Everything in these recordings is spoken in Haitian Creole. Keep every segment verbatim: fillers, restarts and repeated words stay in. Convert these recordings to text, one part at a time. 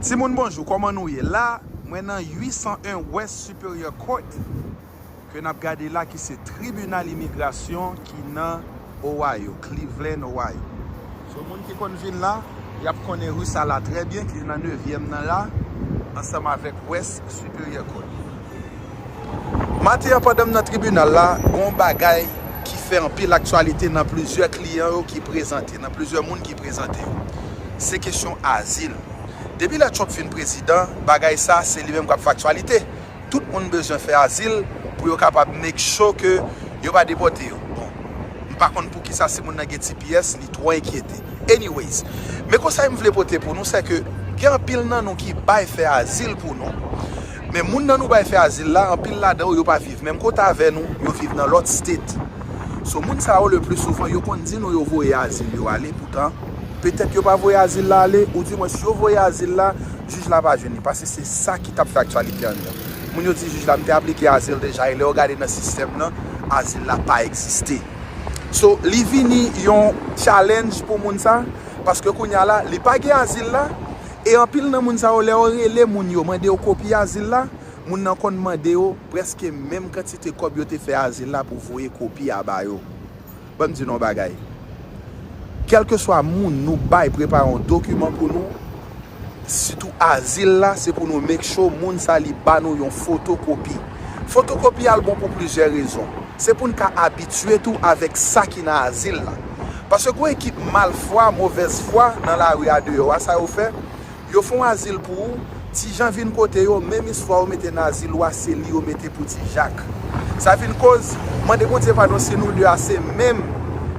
Timoun bonjou, kòman nou ye? La, mwen nan uit san en West Superior Court, ke n ap gade la, ki se tribinal imigrasyon ki nan Ohio, Cleveland, Ohio. So, moun ki konn vin la, y ap konnen ri sa la trè byen, ki nan nevyèm nan la, ansanm avèk West Superior Court. Maten an, pandan m nan tribinal la, gon bagay ki fè anpil aktyalite nan plizyè kliyan yo ki prezante, nan plizyè moun ki prezante yo. Se kesyon azil. Depi lè Trump vin prezidan, bagay sa, se li menm k ap fè aktyalite. Tout moun bezwen fè azil pou yo kapab make sure ke yo pa depòte yo. Bon, m pa konn poukisa si moun nan gen T P S, li twò enkyete. Anyways, men konsèy m vle pote pou nou, se ke gen anpil nan nou ki bay fè azil pou nou. Men moun nan nou bay fè azil la, anpil ladan yo, yo pa viv menm kote avè nou, yo viv nan lòt state. So, moun sa yo, le pli souvan, yo konn di nou yo voye azil yo ale, poutan, petèt yo pa voye azil la ale, oudimwens, yo voye azil la, jij la pa jwenn li. Paske se sa ki t ap fè aktyalite anndan. Moun yo di jij la, "M te aplike azil deja," e lè yo gade nan sistèm nan, azil la pa egziste. So, li vini yon challenge pou moun sa, paske kounye a la, li pa gen azil la, e anpil nan moun sa yo, lè yo rele moun yo, mande yo kopi azil la, moun nan konn mande yo prèske menm kantite kòb yo te fè azil la pou voye kopi a ba yo. Ban m di nou yon bagay. Kèlkeswa moun nou bay prepare yon dokiman pou nou, sitou azil la, se pou nou make sure moun sa li ba nou yon fotokopi. Fotokopi a l bon pou plizyè rezon. Se pou n ka abitye tou avèk sa ki nan azil la. Paske gon ekip malfwa, movèz fwa nan lari a deyò a, sa yo fè, yo fè yon azil pou ou, Ti Jan vin kote yo, menm istwa yo mete nan azil ou a, se li yo mete pou Ti Jak. Sa vin koz, mande Bondye padon si nou de a se menm,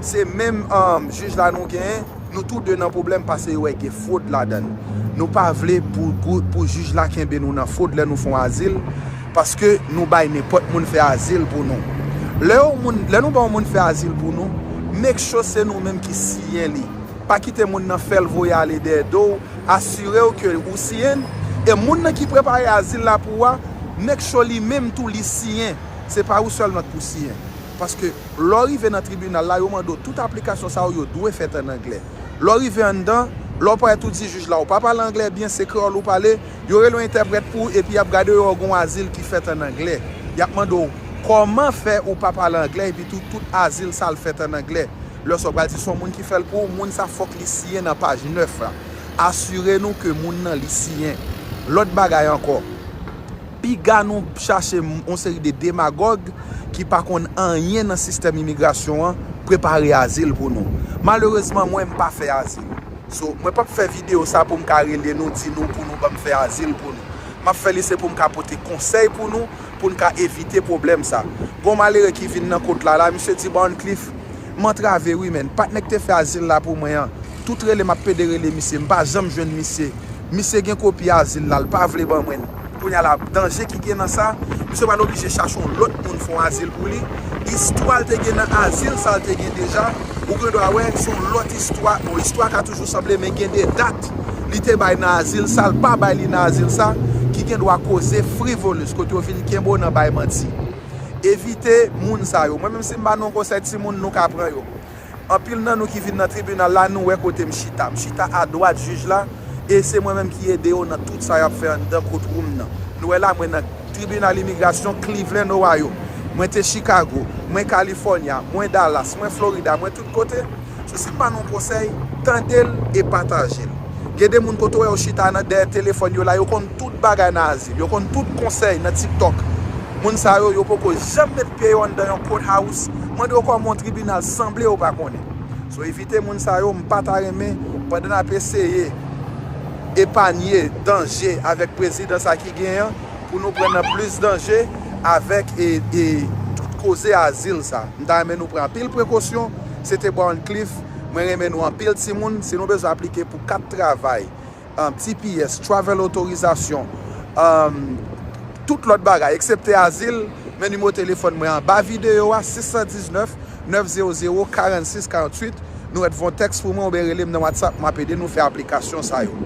se menm, um, jij la nou genyen, nou tou de nan pwoblèm paske yo wè gen fwod ladan l. Nou pa vle pou, pou, pou jij la kenbe nou nan fwod lè nou fè yon azil, paske nou bay nenpòt moun fè azil pou nou. Lè yon moun, lè nou ba yon moun fè azil pou nou, make sure se nou menm ki siyen li. Pa kite moun nan fè l voye ale dèyè do w, asire w ke ou siyen l, e moun nan ki prepare azil la pou ou a, make sure li menm tou li siyen. Se pa ou sèlman k pou siyen. Paske lè w rive nan tribinal la, yo mande w tout aplikasyon sa yo, yo dwe fèt ann anglè. Lè w rive anndan, lè w parèt ou di jij la ou pa pale anglè byen, se kreyòl ou pale, yo rele yon entèprèt pou ou epi y ap gade yo wè w gen yon azil ki fèt ann anglè. Y ap mande w kòman fè ou pa pale anglè epi tou tout azil sa l fèt ann anglè. Lè sa w pral di se yon moun ki fè l pou ou, moun sa fòk li siyen nan paj nèf la. Asire nou ke moun nan li siyen. Lòt bagay ankò, piga nou chache m-, yon seri de demagòg ki pa konn anyen nan sistèm imigrasyon an prepare azil pou nou. Malerezman, mwen, m pa fè azil. So, mwen p ap fè videyo sa pou m ka rele nou, di nou pou nou ban m fè azil pou nou. M ap fè li se pou m ka pote konsèy pou nou, pou n ka evite pwoblèm sa. Gon malere ki vin nan kot la, la, misye di, "Barncliff, m antrave wi, men patnè k te fè azil la pou mwen an, tout rele m ap pede rele misye, m pa janm jwenn misye. Misye gen kopi azil la, l pa vle ban mwen l." Kounye a la, danje ki gen nan sa, misye pral oblije chache yon lòt moun fè yon azil pou li. Istwa l te gen nan azil sa l te gen deja, ou gen dwa wè se yon lòt istwa. Bon, istwa ka toujou sanble, men gen de dat li te bay nan azil sa, l pa bay li nan azil sa, ki gen dwa koze frivolous, kote yo vin kenbe w nan bay manti. Evite moun sa yo. Mwen menm si m ba nou yon konsèy timoun, nou ka pran yo. Anpil nan nou ki vin nan tribinal la, nou wè kote m chita. M chita adwat jij la, e se mwen menm ki ede yo nan tout sa y ap fè anndan courtroom nan. Nou wè la, mwen nan tribinal imigrasyon Cleveland, Ohio. Mwen te Chicago, mwen California, mwen Dallas, mwen Florida, mwen tout kote. So, si m ba nou yon konsèy, tande l e pataje l. Gen de moun kote w wè yo chita nan dèyè telefòn yo la, yo konn tout bagay nan azil, yo konn tout konsèy nan TikTok. Moun sa yo, yo poko janm met pye yo anndan yon courthouse. Mande yo kòman yon tribinal sanble, yo pa konnen. So, evite moun sa yo, m pa ta renmen, pandan n ap eseye epanye danje avèk prezidan sa ki genyen an, pou nou pran nan plis danje avèk e, e tout koze azil sa. M ta renmen nou pran anpil prekosyon. Se te Barncliff. Mwen renmen nou anpil timoun. Si nou bezwen aplike pou kat travay, um, T P S, travel authorization, um, tout lòt bagay, eksepte azil, men nimewo telefòn mwen anba videyo a, sis san diznèf, nèf zewo zewo, karannsis karannwit. Nou rèt voye yon tèks pou mwen oubyen rele m nan WhatsApp, m ap ede nou fè aplikasyon sa yo.